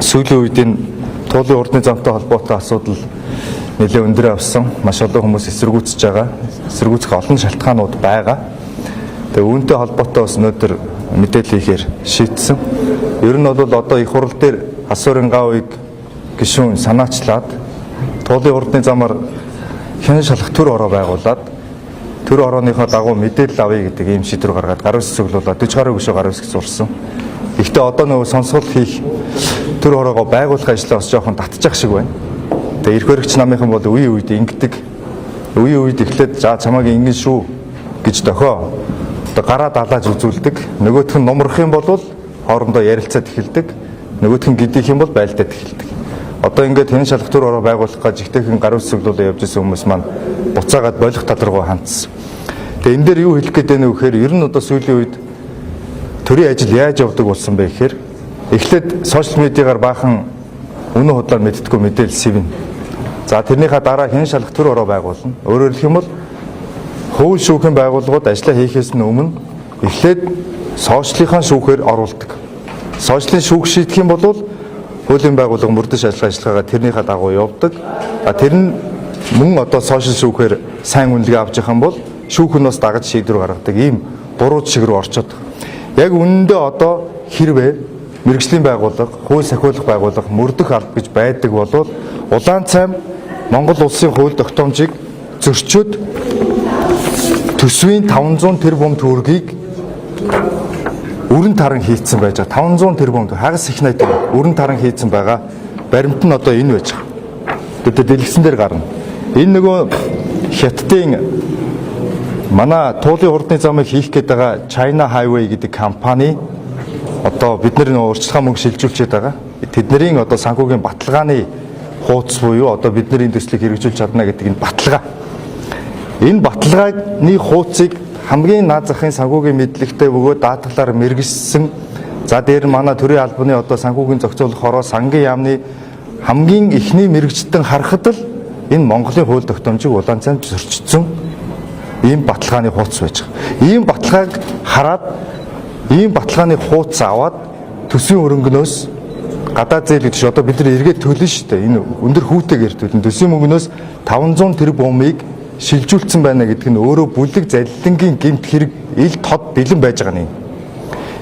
Сүүлийн үед энэ туулын урдны замтай холбоотой асуудал нэлээд өндөр авсан. Маш олон хүмүүс эсэргүүцэж байгаа. Эсэргүүцэх олон шалтгаанууд байгаа. Тэгээ үүнтэй холбоотой бас өнөөдөр мэдээлэл хийхээр шийдсэн. Ер нь бол одоо их хурал дээр Хасуурын гаавыг гишүүн санаачлаад туулын урдны замаар хян шалах төр ороо байгуулад төр орооныхоо дагуу мэдээлэл авъя гэдэг ийм шийдвэр гаргаад гар үс цуглуулад 40 гаруй гишүүн гар үсэг зурсан. Гэхдээ одоо нөгөө сонсгол хийх төр ороогоо байгуулах ажлаа бас жоохон татчих шиг байна. Тэгээ эрх баригч намынхан бол үе үед ингэдэг. Үе үед эхлээд за чамайг ингэн шүү гэж дохио. Одоо гараа далааж үзүүлдэг. Нөгөөх нь нумрах юм бол хоорондоо ярилцаад эхэлдэг. Нөгөөх нь гидих юм бол байлдаад эхэлдэг. Одоо ингээд хэн шалах төр ороо байгуулах гэж ихтэйхэн гар үс цуглуулаа явж исэн хүмүүс маань буцаагаад болох тал руу хандсан. Тэгээ энэ дээр юу хэлэх гээд байна вэ гэхээр ер нь одоо сүүлийн үед төрийн ажил яаж явдаг болсон бэ гэхээр эхлээд сошиал медиагаар баахан үнэн худлаар мэддэггүй мэдээлэл сэвнэ. За тэрнийхээ дараа хэн шалах төр ороо байгуулна. Өөрөөр хэлэх юм бол хууль шүүхийн байгууллагууд ажлаа хийхээс нь өмнө эхлээд сошиалынхаа шүүхээр оруулдаг. Сошиалын шүүх шийдэх юм бол хуулийн байгууллага мөрдөж ажиллагаагаа тэрнийхээ дагуу явдаг. А тэр нь мөн одоо сошиал шүүхээр сайн үнэлгээ авч явах юм бол шүүх нь бас дагаж шийдвэр гаргадаг. Ийм буруу чиг рүү орчод. Яг үнэндээ одоо хэрвээ мэргэжлийн байгууллага, хууль сахиулах байгууллага мөрдөх алба гэж байдаг бол улаан цайм Монгол улсын хууль тогтоомжийг зөрчөөд төсвийн 500 тэрбум төгрөгийг өрн таран хийцэн байж байгаа. 500 тэрбум хагас их найт өрн таран хийцэн байгаа. Баримт нь одоо энэ байж байгаа. Тэгээд дэлгэсэн дээр гарна. Энэ нөгөө Хятадын манай туулын хурдны замыг хийх гээд байгаа China Highway гэдэг компани одоо бид нар нөгөө урьдчилгаа мөнгө шилжүүлчихэд байгаа. Тэдний одоо санхүүгийн баталгааны хууц буюу одоо бид нар энэ төслийг хэрэгжүүлж чадна гэдэг энэ баталгаа. Энэ баталгааны хууцыг хамгийн наад захын санхүүгийн мэдлэгтэй бөгөөд даатгалаар мэргэжсэн, за дээр нь манай төрийн албаны одоо санхүүгийн зохицуулах хороо сангийн яамны хамгийн эхний мэргэжтэн харахад л энэ Монголын хууль тогтоомжийг улаан цайм зөрчсөн ийм баталгааны хууц байж байгаа. Ийм баталгааг хараад ийм баталгааны хууц аваад төсвийн хөрөнгөнөөс гадаад зээл гэдэг чинь одоо бид нар эргээд төлнө шүү дээ. Энэ өндөр хүүтэйгээр төлнө. Төсвийн мөнгнөөс 500 тэрбумыг шилжүүлсэн байна гэдэг нь өөрөө бүлэг залилангийн гэмт хэрэг ил тод бэлэн байж байгаа юм.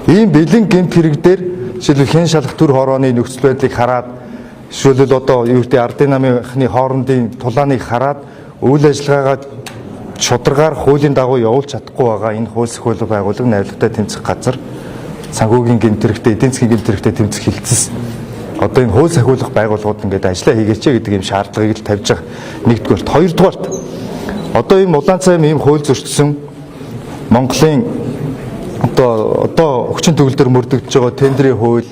Ийм бэлэн гэмт хэрэг дээр жишээлбэл хэн шалах төр хорооны нөхцөл байдлыг хараад, жишээлбэл одоо юу гэдэг ардын намынхны хоорондын тулааныг хараад үйл ажиллагаагаа шударгаар хуулийн дагуу явуулж чадахгүй байгаа энэ хууль сахиулах байгууллага, найрлагатай тэмцэх газар, санхүүгийн гэмт хэрэгтэй, эдийн засгийн гэмт хэрэгтэй тэмцэх хилцэс одоо энэ хууль сахиулах байгууллагууд ингээд ажиллаа хийгээч гэдэг ийм шаардлагыг л тавьж байгаа. Нэгдүгээрт, хоёрдугаарт одоо ийм улаан цайм ийм хууль зөрчсөн Монголын одоо хүчин төгөлдөр мөрдөгдөж байгаа тендрийн хууль,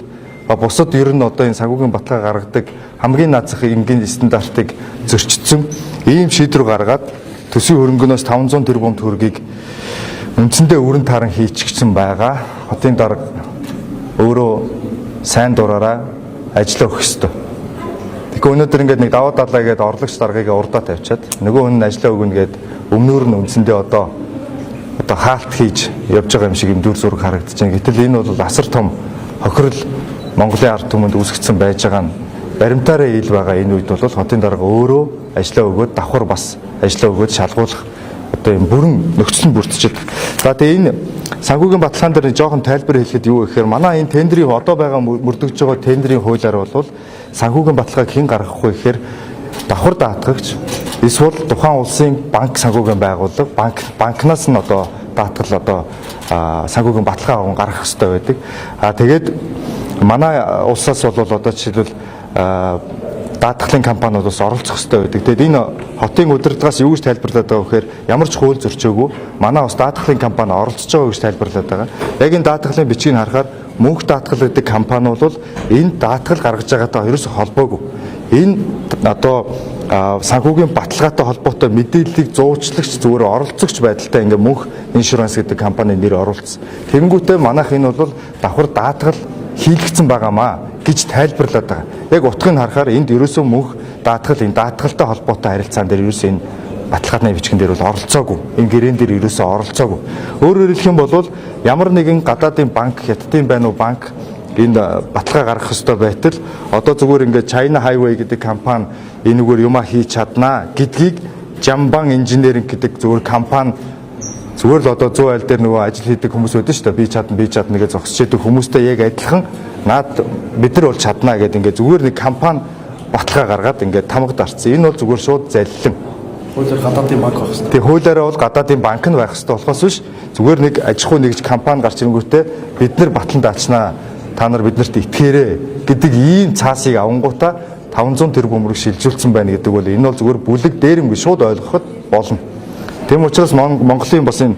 бусад ер нь одоо энэ санхүүгийн баталгаа гаргадаг хамгийн наад захын энгийн стандартыг зөрчсөн ийм шийдвэр гаргаад төсвийн хөрөнгөнөөс 500 тэрбум төгрөгийг үндсэндээ өрн таран хийчихсэн байгаа. Хотын дарга өөрөө сайн дураараа ажиллаа өгөх ёстой. Тэгэхээр өнөөдөр ингээд нэг даваа далаа гээд орлогч даргыг урдаа тавьчаад нөгөө хүн нь ажиллаа өгнө гээд өмнөр нь үндсэндээ одоо хаалт хийж явж байгаа юм шиг юм дүр зураг харагдаж байна. Гэтэл энэ бол асар том хохирол Монголын ард түмэнд үүсгэсэн байж байгаа нь баримтаараа ил байгаа. Энэ үед бол хотын дарга өөрөө ажиллаа өгөөд давхар бас ажиллаа өгөөд шалгуулах одоо юм бүрэн нөхцөл нь бүрдчихэд. За тэгээ энэ санхүүгийн баталгаан дээр жоохон тайлбар хэлэхэд юу гэхээр манай энэ тендрийн одоо байгаа мөрдөгж байгаа тендрийн хуулиар бол санхүүгийн баталгааг хэн гаргах вэ гэхээр давхар даатгагч эсвэл тухайн улсын банк, санхүүгийн байгууллага, банкнаас нь одоо даатгал одоо санхүүгийн баталгаа аван гаргах ёстой байдаг. А тэгээд манай улсаас бол одоо жишээлбэл даатгалын компаниуд бас оролцох ёстой байдаг. Тэгээд энэ хотын удирдлагаас юу гэж тайлбарлаад байгаа вэ гэхээр ямар ч хууль зөрчөөгүй манай бас даатгалын компани оролцож байгаа гэж тайлбарлаад байгаа. Яг энэ даатгалын бичгийг харахаар мөнх даатгал гэдэг компани бол энэ даатгал гаргаж байгаатай ерөөсө холбоогүй. Энэ одоо санхүүгийн баталгаатай холбоотой мэдээллийг зуучлагч зүгээр оролцогч байдалтай ингээ мөнх иншуранс гэдэг компани нэр оруулсан. Тэгэнгүүтээ манайх энэ бол давхар даатгал хийлгэсэн байгаамаа гэж тайлбарлаад байгаа. Яг утгыг нь харахаар энд ерөөсөө мөнх даатгал энэ даатгалтай холбоотой харилцаан дээр ерөөсөө энэ баталгааны бичгэн дээр бол оролцоогүй. Энэ гэрээн дээр ерөөсөө оролцоогүй. Өөрөөр хэлэх юм бол ямар нэгэн гадаадын банк, Хятадын байна уу банк Энэ баталгаа гаргах ёстой байтал одоо зүгээр ингээд China Highway гэдэг компани энэгээр юмаа хийж чаднаа гэдгийг Жамбан инженеринг гэдэг зүгээр компани зүгээр л одоо зүүн айл дээр нөгөө ажил хийдэг хүмүүс байдаг шүү дээ. Би чадна, би чадна гэж зогсож идэг хүмүүстэй яг адилхан наад бид нар бол чаднаа гэдэг ингээд зүгээр нэг компани баталгаа гаргаад ингээд тамгад арцсан. Энэ бол зүгээр шууд заллин. Хуулиар гадаадын банк байх хэрэгтэй. Тэгээ хуулиараа бол гадаадын банк нь байх хэрэгтэй болохоос биш зүгээр нэг аж ахуй нэгж компани гарч ирэнгүүтээ бид нар батлан даачнаа, та нар биднэрт итгээрээ гэдэг ийм цаасыг авангуудаа 500 тэрбум рүү шилжүүлсэн байна гэдэг бол энэ бол зүгээр бүлэг дээрэмгүй шууд ойлгоход болно. Тийм учраас Монголын бас энэ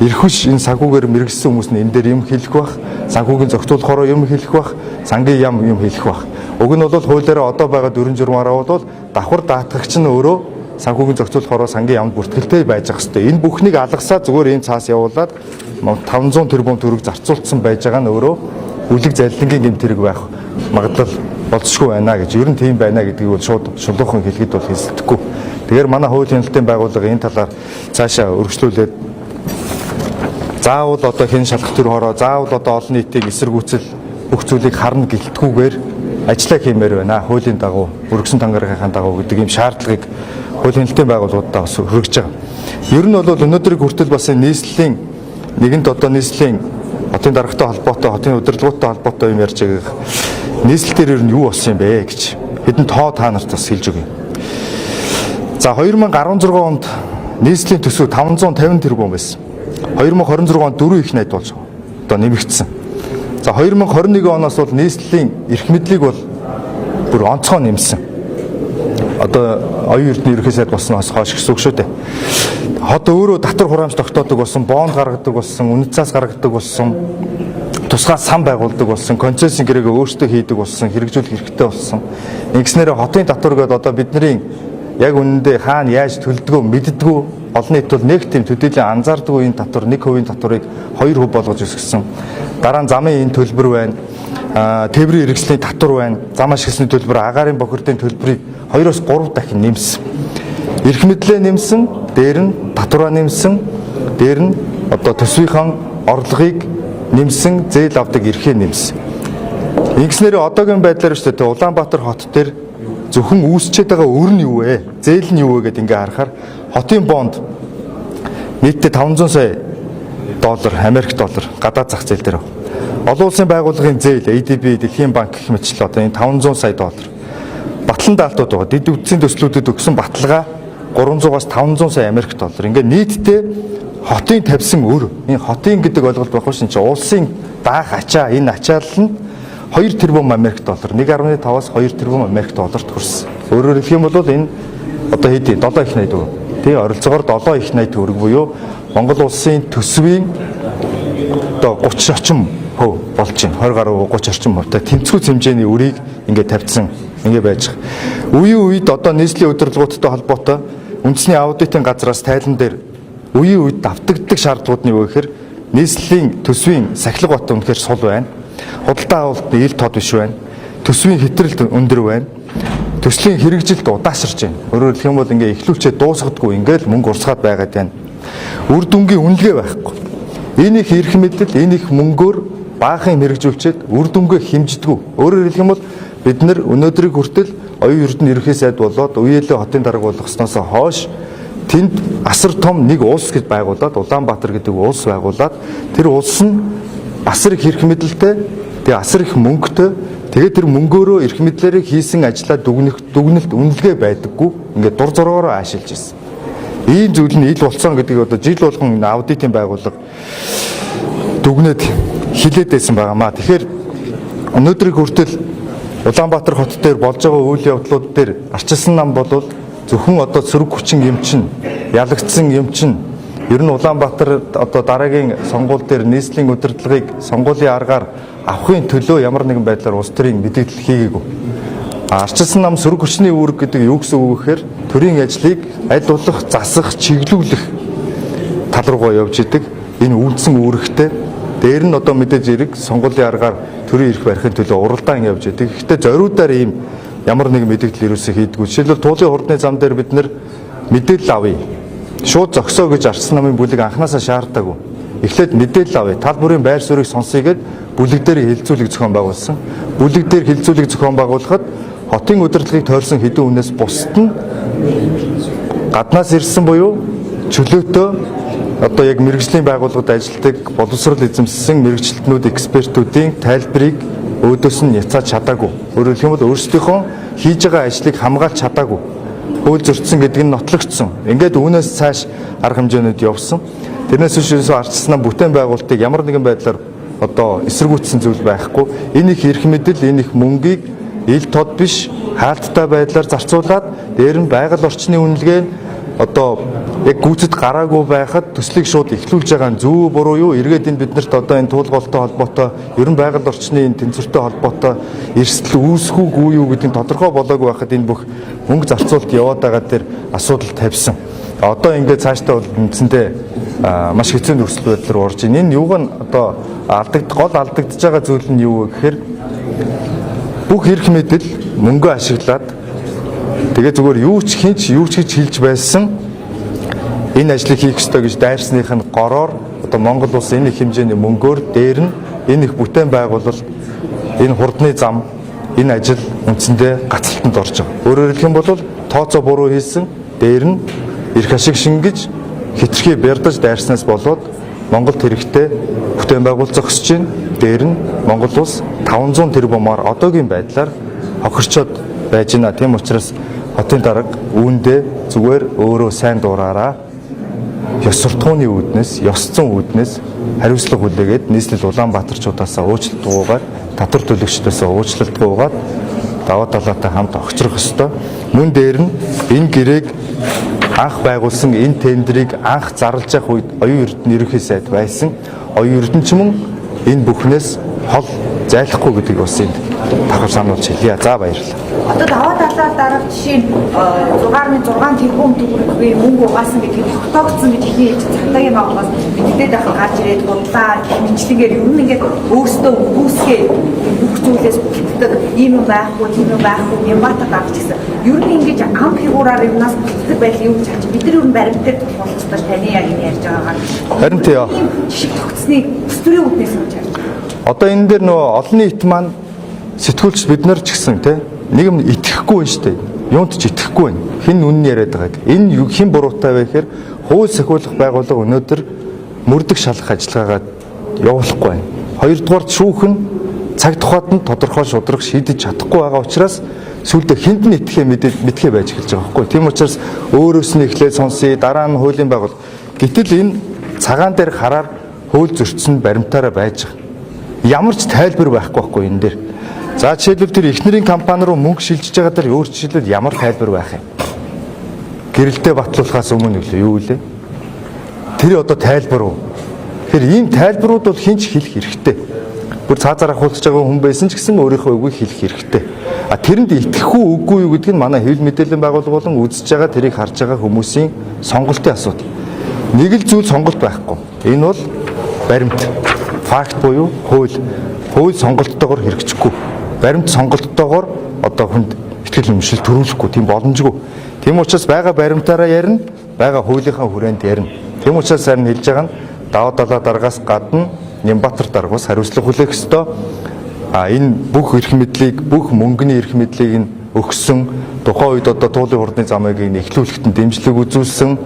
эрхүш энэ санхүүгээр мэрэгсэн хүмүүс нь энэ дээр юм хэлэх бах, санхүүгийн зохицуулахороо юм хэлэх бах, сангийн яам юм хэлэх бах. Уг нь бол хуулиараа одоо байгаа дүрм журмаараа бол давхар даатгагч нь өөрөө санхүүгийн зохицуулахороо сангийн яамд бүртгэлтэй байж ах хэвээр. Энэ бүхнийг алгасаа зүгээр ийм цаас явуулаад 500 тэрбум төгрөг зарцуулсан байж байгаа нь өөрөө бүлэг заллингийн гэмт хэрэг байх магадлал болцсохгүй байна гэж, ер нь тийм байна гэдгийг бол шууд шулуухан хэлэхэд бол хэсэлдэхгүй. Тэгэхээр манай хууль хяналтын байгууллага энэ талаар цаашаа өргөжлүүлээд заавал одоо хэн шалах төр хороо, заавал одоо олон нийтийг эсэргүүцэл бүх зүйлийг харна гэлтгүүгээр ажиллаа хиймээр байна. Хуулийн дагуу, өргөсөн тангарагийнхаа дагуу гэдэг ийм шаардлагыг хууль хяналтын байгууллагуудаа бас хүргэж байгаа. Ер нь бол өнөөдрийг хүртэл бас энэ нийслэлийн нэгэнт одоо нийслэлийн хотын даргатай холбоотой, хотын удирдлагуудтай холбоотой юм ярьж байгааг нийслэл дээр ер нь юу болсон юм бэ гэж хэдэн тоо та нарт бас хэлж өгье. За 2016 онд нийслэлийн төсөв 550 тэрбум байсан. 2026 онд 4 их найд болж одоо нэмэгдсэн. За 2021 оноос бол нийслэлийн эрх мэдлийг бол бүр онцгой нэмсэн. Одоо оюун эрдэнэ ерөнхий сайд болсноос хойш гэсэн үг шүү дээ. Хот өөрөө татвар хураамж тогтоодог болсон, бонд гаргадаг болсон, үнэт цаас гаргадаг болсон, тусгай сан байгуулдаг болсон, концессийн гэрээгээ өөрсдөө хийдэг болсон, хэрэгжүүлэх хэрэгтэй болсон. Ингэснээр хотын татвар гэдэг одоо бидний яг үнэндээ хаана яаж төлдгөө мэддгүү, олон нийт бол нэг тийм төдийлөн анзаардгүй энэ татвар 1% татварыг 2% болгож өсгөсөн. Дараа нь замын энэ төлбөр байна, тээврийн хэрэгслийн татвар байна, зам ашигласны төлбөр, агаарын бохирдын төлбөрийг 2-3 дахин нэмсэн. Эрх мэдлээ нэмсэн, дээр нь татвараа нэмсэн, дээр нь одоо төсвийнхээ орлогыг нэмсэн, зээл авдаг эрхээ нэмсэн. Ингэснээр одоогийн байдлаар шүү дээ Улаанбаатар хот дээр зөвхөн үүсчээд байгаа өр нь юу вэ? Зээл нь юу вэ гэдээ ингээ харахаар хотын бонд нийтдээ 500 сая доллар, Америк доллар гадаад зах зээл дээр. Олон улсын байгууллагын зээл, ADB, Дэлхийн банк гэх мэтчил одоо энэ 500 сая доллар. Батлан даалтууд байгаа. Дэд үдцийн төслүүдэд өгсөн баталгаа 300-аас 500 сая Америк доллар. Ингээ нийтдээ хотын тавьсан өр. Энэ хотын гэдэг ойлголт байхгүй шин чи улсын даах ачаа, энэ ачаал нь 2 тэрбум Америк доллар, 1.5-аас 2 тэрбум Америк долларт хүрсэн. Өөрөөр хэлэх юм бол энэ одоо хэд 7 их 80 төгрөг. Тий, ойролцоогоор 7 их 80 төгрөг буюу Монгол улсын төсвийн одоо 30 орчим хувь болж байна. 20 гаруй 30 орчим хувьтай тэнцвүүц хэмжээний өрийг ингээд тавьсан ингээ байж байгаа. Үеийн үед одоо нийслэлийн удирдлагуудтай холбоотой үндэсний аудитын газраас тайлан дээр үеийн үед давтагддаг шаардлагууд нь юу гэхээр нийслэлийн төсвийн сахилга бат үнэхээр сул байна. Худалдаа авалт нь ил тод биш байна. Төсвийн хэтрэлт өндөр байна. Төслийн хэрэгжилт удаашарч байна. Өөрөөр хэлэх юм бол ингээ эхлүүлчээ дуусгадгүй ингээл мөнгө урсгаад байгаад байна. Үр дүнгийн үнэлгээ байхгүй. Энэ их эрх мэдэл, энэ их мөнгөөр баахан юм хэрэгжүүлчихэд үр дүнгээ хэмждэггүй. Өөрөөр хэлэх юм бол бид нар өнөөдрийг хүртэл оюун эрдэнэ ерөнхий сайд болоод үеэлээ хотын дарга болгосноос хойш тэнд асар том нэг улс гэж байгуулад Улаанбаатар гэдэг улс байгуулад тэр улс нь асар их эрх мэдэлтэй, тэгээ асар их мөнгөтэй, тэгээ тэр мөнгөөрөө эрх мэдлээрээ хийсэн ажлаа дүгнэлт үнэлгээ байдаггүй ингээд дур зороогоороо аашилж ирсэн. Ийм зүйл нь ил болсон гэдгийг одоо жил болгон аудитын байгууллага дүгнээд хилээд байсан байгаамаа. Тэгэхээр өнөөдрийг хүртэл Улаанбаатар хот дээр болж байгаа үйл явдлууд дээр арчилсан нам бол зөвхөн одоо сөрөг хүчин юм чинь, ялагдсан юм чинь ер нь Улаанбаатар одоо дараагийн сонгуул дээр нийслэлийн удирдлагыг сонгуулийн аргаар авахын төлөө ямар нэгэн байдлаар улс төрийн мэдээлэл хийгээгүй. Арчилсан нам сөрөг хүчний үүрэг гэдэг юу гэсэн үг гэхээр төрийн ажлыг аль болох засах, чиглүүлэх тал руугаа явж идэг. Энэ үндсэн үүрэгтэй. Дээр нь одоо мэдээж эрэг сонгуулийн аргаар төрийн эрх барихын төлөө уралдаан явж идэг. Гэхдээ зориудаар ийм ямар нэгэн мэдээлэл ерөөсөө хийдэггүй. Жишээлбэл туулын хурдны зам дээр бид нэр мэдээлэл авъя. Шууд зогсоо гэж арчсан намын бүлэг анханасаа шаардаагүй. Эхлээд мэдээлэл авъя. Тал бүрийн байр суурийг сонсъё гэд бүлэг дээр хэлэлцүүлэг зохион байгуулсан. Бүлэг дээр хэлэлцүүлэг зохион байгуулахад хотын удирдлагыг тойрсон хэдэн хүнээс бусад нь гаднаас ирсэн буюу чөлөөтөө одоо яг мэргэжлийн байгууллагад ажилладаг боловсрол эзэмссэн мэргэжилтнүүд, экспертүүдийн тайлбарыг өөдөөс нь няцааж чадаагүй. Өөрөөр хэлэх юм бол өөрсдийнхөө хийж байгаа ажлыг хамгаалж чадаагүй. Хууль зөрчсөн гэдэг нь нотлогдсон. Ингээд үүнээс цааш арга хэмжээнүүд явсан. Тэрнээс биш ерөөсөө ардчилсан бүтээн байгуулалтыг ямар нэгэн байдлаар одоо эсэргүүцсэн зүйл байхгүй. Энэ их эрх мэдэл, энэ их мөнгийг ил тод биш хаалттай байдлаар зарцуулаад дээр нь байгаль орчны үнэлгээ нь одоо яг гүйцэд гараагүй байхад төслийг шууд эхлүүлж байгаа нь зөв буруу юу? Эргээд энэ биднэрт одоо энэ туулголттой холбоотой, ер нь байгаль орчны энэ тэнцвэртэй холбоотой эрсдэл үүсэх үгүй юу гэдэг нь тодорхой болоогүй байхад энэ бүх мөнгө зарцуулалт яваад байгаа дээр асуудал тавьсан. Одоо ингээд цаашдаа бол үндсэндээ маш хэцүү нөхцөл байдал руу орж ийн. Энэ юуг нь одоо гол алдагдж байгаа зүйл нь юу вэ гэхээр бүх эрх мэдэл мөнгө ашиглаад тэгээ зүгээр юу ч хинч юу ч гэж хэлж байсан энэ ажлыг хийх ёстой гэж дайрсных нь гороор одоо Монгол улс энэ их хэмжээний мөнгөөр дээр нь энэ их бүтээн байгуулалт, энэ хурдны зам, энэ ажил үндсэндээ гацалтанд орж байгаа. Өөрөөр хэлэх юм бол тооцоо буруу хийсэн, дээр нь эрх ашиг шингэж хэтэрхий бярдаж дайрснаас болоод Монголд хэрэгтэй бүтээн байгуулалт зогсож байна. Дээр нь Монгол улс 500 тэрбумаар одоогийн байдлаар хохирчоод байж байна. Тийм учраас хотын дарга үүндээ зүгээр өөрөө сайн дураараа ёс суртахууны үүднээс, ёс зүйн үүднээс хариуцлага хүлээгээд нийслэл Улаанбаатарчуудаас уучлалт гуйгаад, татвар төлөгчдөөс уучлалт гуйгаад даваа талаатай хамт огцрох ёстой. Мөн дээр нь энэ гэрээг анх байгуулсан, энэ тендрийг анх зарлж явах үед оюун эрдэнэ ерөнхий сайд байсан. Оюун эрдэнэ ч мөн энэ бүхнээс хол зайлахгүй гэдгийг бас энд давхар сануулж хэлье. За, баярлалаа. Одоо даваа талаар дарга жишээ нь 6.6 тэрбум төгрөгийн мөнгө угаасан гэдгийг тогтоогдсон гэж ихний ээлж цагдаагийн байгууллагаас мэддээд байхад гарч ирээд худлаа гэх мэтчилэнгээр ер нь ингээд өөрсдөө үгүйсгээ бүх зүйлээс бүтдэг ийм юм байхгүй, тийм юм байхгүй Нямбатар дарга ч гэсэн ер нь ингэж ам фигураар юмнаас бүтдэг байдал юу гэж харж бид нар ер нь баримт дээр тулцдаг таны яг энэ ярьж байгаагаар. Харин тийм. Ийм жишг тогтсныг бүс төрийн үүднээс нь харж. Одоо энэ дээр нөгөө олон нийт маань сэтгүүлч бид нар ч гэсэн те нэг юм итгэхгүй байна шүү дээ. Юунд ч итгэхгүй байна. Хэн үнэн яриад байгааг. Энэ юу хэн буруутай вэ гэхээр хууль сахиулах байгууллага өнөөдөр мөрдөх шалах ажиллагаагаа явуулахгүй байна. Хоёрдугаар шүүх нь цаг тухайд нь тодорхой шударга шийдэж чадахгүй байгаа учраас сүүлдээ хүнд нь итгэхээ мэдхээ байж эхэлж байгаа байхгүй. Тийм учраас өөрөөс нь эхлээд сонсъё, дараа нь хуулийн байгуул. Гэтэл энэ цагаан дээр хараар хууль зөрчсөн баримтаараа байж байгаа. Ямар ч тайлбар байхгүй байхгүй энэ дээр. За, жишээлбэл тэр эхнэрийн компани руу мөнгө шилжиж байгаа дээр өөр жишээлбэл ямар тайлбар байх юм? Гэрэлтэй батлуулахаас өмнө үлээ юу үлээ? Тэр одоо тайлбар уу? Тэгэхээр ийм тайлбарууд бол хэн ч хэлэх эрхтэй. Бүр цаазаар ахуулж байгаа хүн байсан ч гэсэн өөрийнхөө үгийг хэлэх эрхтэй. А тэрэнд итгэх үү үгүй юу гэдэг нь манай хэвлэл мэдээллийн байгууллага болон үзэж байгаа, тэрийг харж байгаа хүмүүсийн сонголтын асуудал. Нэг л зүйл сонголт байхгүй. Энэ бол баримт, факт буюу хууль. Хууль сонголттойгоор хэрэгжихгүй. Баримт сонголттойгоор одоо хүнд итгэл үнэмшил төрүүлэхгүй, тийм боломжгүй. Тийм учраас байгаа баримтаараа ярина, байгаа хуулийнхаа хүрээнд ярина. Тийм учраас харин хэлж байгаа нь даваа далаа даргаас гадна Нямбатар даргаас хариуцлага хүлээх ёстой. А энэ бүх эрх мэдлийг, бүх мөнгөний эрх мэдлийг нь өгсөн, тухайн үед одоо туулын хурдны замыг эхлүүлэхэд нь дэмжлэг үзүүлсэн.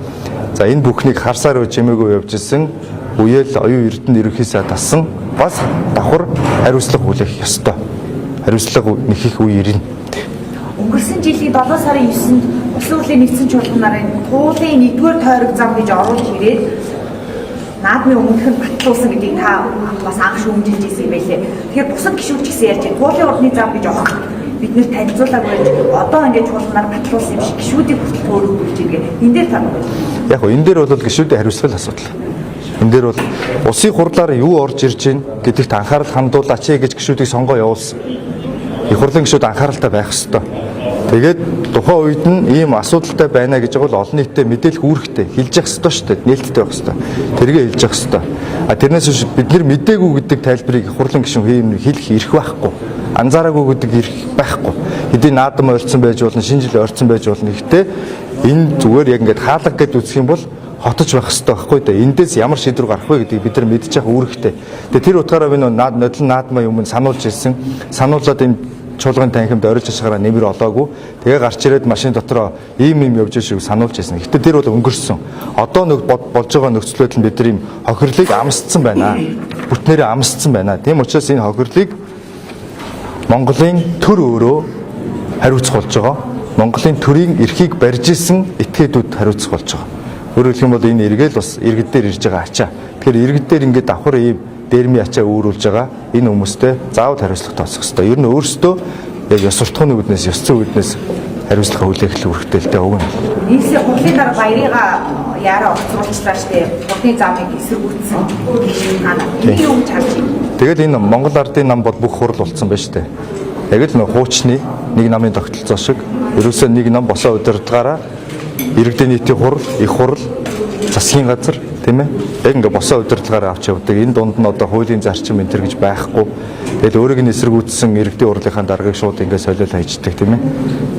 За, энэ бүхнийг харсаар үе чимээгүй явж исэн. Үеэл оюун эрдэнэ ерөнхий сайд асан бас давхар хариуцлага хүлээх ёстой. Хариуцлага нэхэх үе ирнэ. Өнгөрсөн жилийн 7 сарын 9-нд Улсын хурлын нэгдсэн чуулганаар энэ туулын 1-р тойрог зам гэж оруулж ирээд наадмын өмнөх нь батлуулсан гэдгийг та бас анх шүүмжилж ирсэн юм байлээ. Тэгэхээр бусад гишүүд ч гэсэн ярьж байна. Туулын урдны зам гэж огт бид нэр танилцуулаагүй байж одоо ингээд чуулганаар батлуулсан юм шиг гишүүдийг хүртэл төөрөгдүүлж байгаа. Энэ дээр та нүгэл. Яг гоо энэ дээр бол гишүүдийн хариуцлага асуудал. Энэ дээр бол улсын хурлаар юу орж ирж байна гэдэгт анхаарал хандуулаач гэж гишүүдийг сонгоо явуулсан. Их хурлын гишүүд анхааралтай байх ёстой. Тэгээд тухайн үед нь ийм асуудалтай байна гэж бол олон нийтэд мэдээлэх үүрэгтэй, хэлж явах ёстой шүү дээ. Нээлттэй байх ёстой. Тэргээ хэлж явах ёстой. А тэрнээс биш бид нар мдээгүй гэдэг тайлбарыг их хурлын гишүүн хэлэх эрх байхгүй. Анзаараагүй гэдэг эрх байхгүй. Хэдий наадам ойрцсон байж болно, шинэ жил ойрцсон байж болно. Гэхдээ энэ зүгээр яг ингээд хаалга гэдээ үзэх юм бол хотож байх хэрэгтэй байхгүй дээ. Эндээс ямар шийдвэр гарах вэ гэдгийг бид нар мэдчих үүрэгтэй. Тэгээ тэр утгаараа би нөө наад нодлон наадмаа юм сануулж ирсэн. Сануулад энэ чуулганы танхимд орилж ашгаараа нэмэр олоогүй. Тэгээ гарч ирээд машин дотроо ийм юм явж шиг сануулж ирсэн. Гэтэ тэр бол өнгөрсөн. Одоо нэг болж байгаа нөхцөл байдал нь бид нар ийм хохирлыг амсцсан байна. Бүтнээрээ амсцсан байна. Тийм учраас энэ хохирлыг Монголын төр өөрөө хариуцах болж байгаа. Монголын төрийн эрхийг барьж исэн этгээдүүд хариуцах болж байгаа. Өөрөөр хэлэх юм бол энэ эргэл бас иргэд дээр ирж байгаа ачаа. Тэгэхээр иргэд дээр ингээд давхар ийм дэрмийн ачаа үүрүүлж байгаа энэ хүмүүстэй заавал хариуцлага тооцох хэрэгтэй. Ер нь өөрсдөө яг ёс суртахууны үүднээс, ёс зүйн үүднээс хариуцлага хүлээх л үүрэгтэй л дээ уг нь. Нийслэлийн хурлын дарга баярыга яараа огцруулчлаа штэ. Хурлын замыг эсэргүүцсэн гэх шалтгаан. Энийг юу гэж харж байна? Тэгэл энэ Монгол ардын нам бол бүх хурал болцсон байна шүү дээ. Яг л нөх хуучны нэг намын тогтолцоо шиг ерөөсөө нэг нам босоо удирдгаараа иргэдийн нийтийн хурал, их хурал, засгийн газар тийм ээ. Яг ингээ босоо удирдлагаараа авч явдаг. Энэ дунд нь одоо хуулийн зарчим энэ төр гэж байхгүй. Тэгэл өөрийг нь эсэргүүцсэн иргэдийн хурлынхаа даргаыг шууд ингээ солиол хайждаг тийм ээ.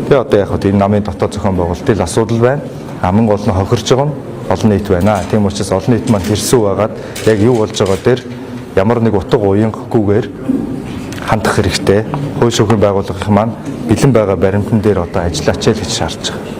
Тэгээ одоо яг хөө энэ намын дотоод зохион байгуулалтын л асуудал байна. Аман гол нь хохирж байгаа нь олон нийт байна. Тийм учраас олон нийт маань хэрсүү байгаад яг юу болж байгаа дээр ямар нэг утга уянгахгүйгээр хандах хэрэгтэй. Хууль шүүхийн байгууллагын маань бэлэн байгаа баримтан дээр одоо ажиллаач л гэж шаардж байгаа.